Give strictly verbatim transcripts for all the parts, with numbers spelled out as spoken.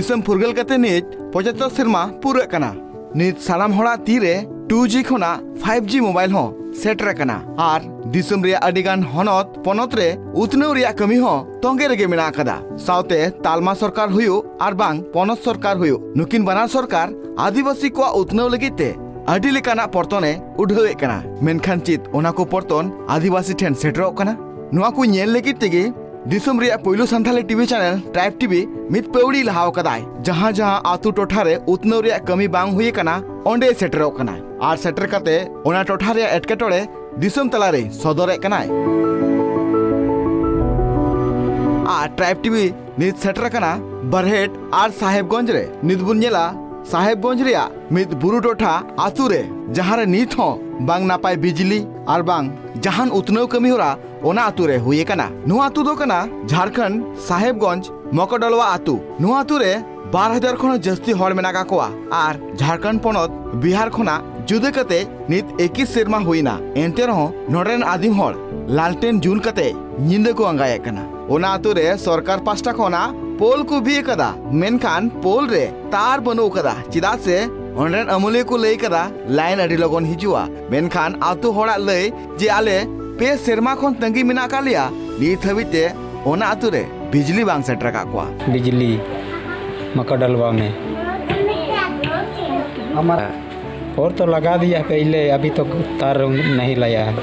ᱫᱤᱥᱚᱢ ᱯᱷᱩᱨᱜᱟᱹᱞ ᱠᱟᱛᱮ ᱱᱤᱛ ᱯᱚᱸᱪᱟᱛᱛᱳᱨ ᱥᱮᱨᱢᱟ ᱯᱩᱨᱟᱹᱜ ᱠᱟᱱᱟ᱾ ᱱᱤᱛ ᱥᱟᱱᱟᱢ ᱦᱚᱲᱟᱜ ᱛᱤᱨᱮ ᱴᱩ ᱡᱤ ᱠᱷᱚᱱᱟᱜ ᱯᱷᱟᱭᱤᱵᱷ ᱡᱤ ᱢᱳᱵᱟᱭᱤᱞ ᱦᱚᱸ ᱥᱮᱴᱮᱨ ᱟᱠᱟᱱᱟ ᱟᱨ ᱫᱤᱥᱚᱢ ᱨᱮᱭᱟᱜ ᱟᱹᱰᱤ ᱜᱟᱱ ᱦᱚᱱᱚᱛ ᱯᱚᱱᱚᱛ ᱨᱮ ᱩᱛᱱᱟᱹᱣ ᱨᱮᱭᱟᱜ ᱠᱟᱹᱢᱤ ᱦᱚᱸ ᱛᱚᱸᱜᱮ ᱨᱮᱜᱮ ᱢᱮᱱᱟᱜ ᱟᱠᱟᱫᱟ᱾ ᱥᱟᱶᱛᱮ ᱛᱟᱞᱢᱟ ᱥᱚᱨᱠᱟᱨ ᱦᱩᱭᱩᱜ ᱟᱨ ᱵᱟᱝ ᱯᱚᱱᱚᱛ ᱥᱚᱨᱠᱟᱨ ᱦᱩᱭᱩᱜ, ᱱᱩᱠᱤᱱ ᱵᱟᱱᱟᱨ ᱥᱚᱨᱠᱟᱨ ᱟᱹᱫᱤᱵᱟᱹᱥᱤ ᱠᱚᱣᱟᱜ ᱩᱛᱱᱟᱹᱣ ᱞᱟᱹᱜᱤᱫ ᱛᱮ ᱟᱹᱰᱤ ᱞᱮᱠᱟᱱᱟᱜ ᱯᱚᱨᱛᱚᱱᱮ ᱩᱰᱷᱟᱹᱣᱮᱫ ᱠᱟᱱᱟ᱾ ᱢᱮᱱᱠᱷᱟᱱ ᱪᱮᱫ ᱚᱱᱟ ᱠᱚ ᱯᱚᱨᱛᱚᱱ ᱟᱹᱫᱤᱵᱟᱹᱥᱤ ᱴᱷᱮᱱ ᱥᱮᱴᱮᱨᱚᱜ ᱠᱟᱱᱟ? ᱱᱚᱣᱟ ᱠᱚ ᱧᱮᱞ ᱞᱟᱹᱜᱤᱫ ᱛᱮᱜᱮ ᱫᱤᱥᱚᱢ ᱨᱮᱭᱟᱜ ᱯᱳᱭᱞᱳ Santali TV channel tribe TV ᱢᱤᱫ ᱯᱟᱹᱣᱲᱤ ᱞᱟᱦᱟᱣ ᱟᱠᱟᱫᱟᱭ᱾ ᱡᱟᱦᱟᱸ ᱡᱟᱦᱟᱸ ᱟᱛᱳ ᱴᱚᱴᱷᱟ ᱨᱮ ᱩᱛᱱᱟᱹᱣ ᱨᱮᱭᱟᱜ ᱠᱟᱹᱢᱤ ᱵᱟᱝ ᱦᱩᱭ ᱟᱠᱟᱱᱟ, ᱚᱸᱰᱮ ᱥᱮᱴᱮᱨᱚᱜ ᱠᱟᱱᱟᱭ ᱟᱨ ᱥᱮᱴᱮᱨ ᱠᱟᱛᱮ ᱚᱱᱟ ᱴᱚᱴᱷᱟ ᱨᱮᱭᱟᱜ ᱮᱴᱠᱮᱴᱚᱬᱮ ᱫᱤᱥᱚᱢ ᱛᱟᱞᱟᱨᱮ ᱥᱚᱫᱚᱨᱮᱫ ᱠᱟᱱᱟᱭ᱾ ᱟᱨ ᱴᱨᱟᱭᱤᱵᱽ ᱴᱤᱵᱷᱤ ᱱᱤᱛ ᱥᱮᱴᱮᱨ ᱟᱠᱟᱱᱟ ᱵᱟᱨᱦᱮᱴ ᱟᱨ ᱥᱟᱦᱮᱵᱽᱜᱚᱸᱡᱽ ᱨᱮ᱾ ᱱᱤᱛ ᱵᱚᱱ ᱧᱮᱞᱟ ᱥᱟᱦᱮᱵᱽᱜᱚᱸᱡᱽ ᱨᱮᱭᱟᱜ ᱢᱤᱫ ᱵᱩᱨᱩ ᱴᱚᱴᱷᱟ ᱟᱛᱳ ᱨᱮ, ᱡᱟᱦᱟᱸ ᱨᱮ ᱱᱤᱛ ᱦᱚᱸ ᱵᱟᱝ ᱱᱟᱯᱟᱭ ᱵᱤᱡᱽᱞᱤ ᱟᱨ ᱵᱟᱝ ᱡᱟᱦᱟᱱ ᱩᱛᱱᱟᱹᱣ ᱠᱟᱹᱢᱤ ᱦᱚᱨᱟ ᱚᱱᱟ ᱟᱛᱳ ᱨᱮ ᱦᱩᱭ ᱟᱠᱟᱱᱟ᱾ ᱱᱚᱣᱟ ᱟᱛᱳ ᱫᱚ ᱠᱟᱱᱟ ᱡᱷᱟᱲᱠᱷᱚᱸᱰ ᱥᱟᱦᱮᱵᱽᱜᱚᱸᱡᱽ ᱢᱚᱠᱚᱰᱚᱞᱣᱟ ᱟᱛᱳ᱾ ᱱᱚᱣᱟ ᱟᱛᱳ ᱨᱮ ᱵᱟᱨ ᱦᱟᱡᱟᱨ ᱠᱷᱚᱱ ᱦᱚᱸ ᱡᱟᱹᱥᱛᱤ ᱦᱚᱲ ᱢᱮᱱᱟᱜ ᱟᱠᱟᱫ ᱠᱚᱣᱟ ᱟᱨ ᱡᱷᱟᱲᱠᱷᱚᱸᱰ ᱯᱚᱱᱚᱛ ᱵᱤᱦᱟᱨ ᱠᱷᱚᱱᱟᱜ ᱡᱩᱫᱟᱹ ᱠᱟᱛᱮ ᱱᱤᱛ ᱮᱠᱤᱥ ᱥᱮᱨᱢᱟ ᱦᱩᱭᱱᱟ᱾ ᱮᱱᱛᱮ ᱨᱮᱦᱚᱸ ᱱᱚᱰᱮ ᱨᱮᱱ ᱟᱹᱫᱤᱢ ᱦᱚᱲ ᱞᱟᱞᱴᱮᱱ ᱡᱩᱞ ᱠᱟᱛᱮ ᱧᱤᱫᱟᱹ ᱠᱚ ᱟᱸᱜᱟᱭᱮᱫ ᱠᱟᱱᱟ᱾ ᱚᱱᱟ ᱟᱛᱳ ᱨᱮ ᱥᱚᱨᱠᱟᱨ ᱯᱟᱥᱴᱟ ᱠᱷᱚᱱᱟᱜ ᱯᱳᱞ ᱠᱚ ᱵᱤᱫ ᱟᱠᱟᱫᱟ, ᱢᱮᱱᱠᱷᱟᱱ ᱯᱳᱞ ᱨᱮ ᱛᱟᱨ ᱵᱟᱹᱱᱩᱜ ᱟᱠᱟᱫᱟ, ᱪᱮᱫᱟᱜ ᱥᱮ ᱚᱸᱰᱮ ᱨᱮᱱ ᱟᱹᱢᱟᱹᱞᱤᱭᱟᱹ ᱠᱚ ᱞᱟᱹᱭ ᱟᱠᱟᱫᱟ ᱞᱟᱭᱤᱱ ᱟᱹᱰᱤ ᱞᱚᱜᱚᱱ ᱦᱤᱡᱩᱜᱼᱟ᱾ ᱢᱮᱱᱠᱷᱟᱱ ᱟᱛᱳ ᱦᱚᱲᱟᱜ ᱞᱟᱹᱭ ᱡᱮ ᱟᱞᱮ ᱯᱮ ᱥᱮᱨᱢᱟ ᱠᱷᱚᱱ ᱛᱟᱺᱜᱤ ᱢᱮᱱᱟᱜ ᱟᱠᱟᱫ ᱞᱮᱭᱟ, ᱱᱤᱛ ᱦᱟᱹᱵᱤᱡ ᱛᱮ ᱚᱱᱟ ᱟᱛᱳ ᱨᱮ ᱵᱤᱡᱽᱞᱤ ᱵᱟᱝ ᱥᱮᱴᱮᱨ ᱟᱠᱟᱫ ᱠᱚᱣᱟ᱾ बिजली मकरडलवा में हमारा और तो लगा दिया पहले, अभी तो तार नहीं लाया है।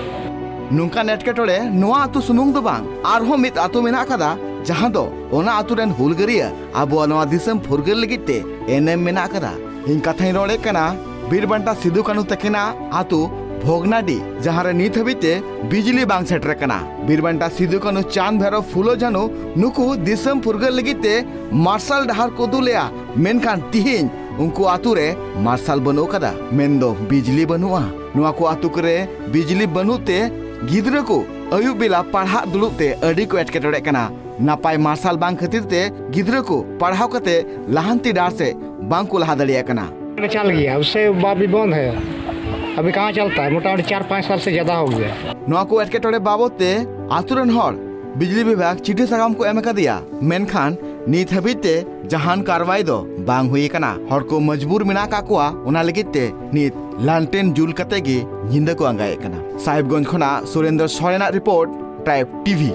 ᱱᱚᱝᱠᱟᱱ ᱮᱴᱠᱮᱴᱚᱬᱮ ᱱᱚᱣᱟ ᱟᱛᱳ ᱥᱩᱢᱩᱝ ᱫᱚ ᱵᱟᱝ, ᱟᱨᱦᱚᱸ ᱢᱤᱫ ᱟᱛᱳ ᱢᱮᱱᱟᱜ ᱟᱠᱟᱫᱟ, ᱡᱟᱦᱟᱸ ᱫᱚ ᱚᱱᱟ ᱟᱛᱳ ᱨᱮᱱ ᱦᱩᱞᱜᱟᱹᱨᱤᱭᱟᱹ ᱟᱵᱚᱣᱟᱜ ᱱᱚᱣᱟ ᱫᱤᱥᱚᱢ ᱯᱷᱩᱨᱜᱟᱹᱞ ᱞᱟᱹᱜᱤᱫ ᱛᱮ ᱮᱱᱮᱢ ᱢᱮᱱᱟᱜ ᱟᱠᱟᱫᱟ᱾ ᱤᱧ ᱠᱟᱛᱷᱟᱧ ᱨᱚᱲᱮᱫ ᱠᱟᱱᱟ ᱵᱤᱨ ᱵᱟᱱᱴᱟ ᱥᱤᱫᱩ ᱠᱟᱹᱱᱦᱩ ᱛᱟᱹᱠᱤᱱᱟᱜ ᱟᱛᱳ ᱵᱷᱚᱜᱽᱱᱟᱰᱤ, ᱡᱟᱦᱟᱸ ᱨᱮ ᱱᱤᱛ ᱦᱟᱹᱵᱤᱡ ᱛᱮ ᱵᱤᱡᱽᱞᱤ ᱵᱟᱝ ᱥᱮᱴᱮᱨ ᱟᱠᱟᱱᱟ᱾ ᱵᱤᱨ ᱵᱟᱱᱴᱟ ᱥᱤᱫᱩ ᱠᱟᱹᱱᱦᱩ, ᱪᱟᱸᱫᱽ ᱵᱷᱟᱭᱨᱚ, ᱯᱷᱩᱞᱳ ᱡᱷᱟᱱᱩ ᱱᱩᱠᱩ ᱫᱤᱥᱚᱢ ᱯᱷᱩᱨᱜᱟᱹᱞ ᱞᱟᱹᱜᱤᱫ ᱛᱮ ᱢᱟᱨᱥᱟᱞ ᱰᱟᱦᱟᱨ ᱠᱚ ᱩᱫᱩᱜ ᱞᱮᱜᱼᱟ, ᱢᱮᱱᱠᱷᱟᱱ ᱛᱤᱦᱤᱧ ᱩᱱᱠᱩ ᱟᱛᱳ ᱨᱮ ᱢᱟᱨᱥᱟᱞ ᱵᱟᱹᱱᱩᱜ ᱟᱠᱟᱫᱟ, ᱢᱮᱱᱫᱚ ᱵᱤᱡᱽᱞᱤ ᱵᱟᱹᱱᱩᱜᱼᱟ᱾ ᱱᱚᱣᱟ ᱠᱚ ᱟᱛᱳ ᱠᱚᱨᱮ ᱵᱤᱡᱽᱞᱤ ᱵᱟᱹᱱᱩᱜ ᱛᱮ ᱜᱤᱫᱽᱨᱟᱹ ᱠᱚ ᱟᱹᱭᱩᱵ ᱵᱮᱞᱟ ᱯᱟᱲᱦᱟᱜ ᱫᱩᱲᱩᱵ ᱛᱮ ᱟᱹᱰᱤ ᱠᱚ ᱮᱴᱠᱮᱴᱚᱬᱮᱜ ᱠᱟᱱᱟ᱾ ᱱᱟᱯᱟᱭ ᱢᱟᱨᱥᱟᱞ ᱵᱟᱝ ᱠᱷᱟᱹᱛᱤᱨ ᱛᱮ ᱜᱤᱫᱽᱨᱟᱹ ᱠᱚ ᱯᱟᱲᱦᱟᱣ ᱠᱟᱛᱮ ᱞᱟᱦᱟᱱᱛᱤ ᱰᱟᱦᱟᱨ ᱥᱮᱫ ᱵᱟᱝ ᱠᱚ ᱞᱟᱦᱟ ᱫᱟᱲᱮᱭᱟᱜ ᱠᱟᱱᱟ᱾ चल गया, उससे बाद भी बंद है। अभी कहाँ चलता है? मोटामोटी चार पाँच साल से ज़्यादा हो गया। ᱱᱚᱣᱟ ᱠᱚ ᱮᱴᱠᱮᱴᱚᱬᱮ ᱵᱟᱵᱚᱫ ᱛᱮ ᱟᱛᱳ ᱨᱮᱱ ᱦᱚᱲ ᱵᱤᱡᱽᱞᱤ ᱵᱤᱵᱷᱟᱜᱽ ᱪᱤᱴᱷᱤ ᱥᱟᱠᱟᱢ ᱠᱚ ᱮᱢ ᱟᱠᱟᱫᱮᱭᱟ, ᱢᱮᱱᱠᱷᱟᱱ ᱱᱤᱛ ᱦᱟᱹᱵᱤᱡ ᱛᱮ ᱡᱟᱦᱟᱱ ᱠᱟᱨᱣᱟᱭ ᱫᱚ ᱵᱟᱝ ᱦᱩᱭ ᱟᱠᱟᱱᱟ᱾ ᱦᱚᱲ ᱠᱚ ᱢᱚᱡᱽᱵᱩᱨ ᱢᱮᱱᱟᱜ ᱟᱠᱟᱫ ᱠᱚᱣᱟ, ᱚᱱᱟ ᱞᱟᱹᱜᱤᱫ ᱛᱮ ᱱᱤᱛ ᱞᱟᱱᱴᱮᱱ ᱡᱩᱞ ᱠᱟᱛᱮ ᱜᱮ ᱧᱤᱫᱟᱹ ᱠᱚ ᱟᱸᱜᱟᱭᱮᱫ ᱠᱟᱱᱟ᱾ ᱥᱟᱦᱮᱵᱽᱜᱚᱸᱡᱽ ᱠᱷᱚᱱᱟᱜ ᱥᱩᱨᱮᱱᱫᱨᱚ ᱥᱚᱨᱮᱱᱟᱜ ᱨᱤᱯᱳᱨᱴ, ᱴᱨᱟᱭᱤᱵᱽ ᱴᱤᱵᱷᱤ᱾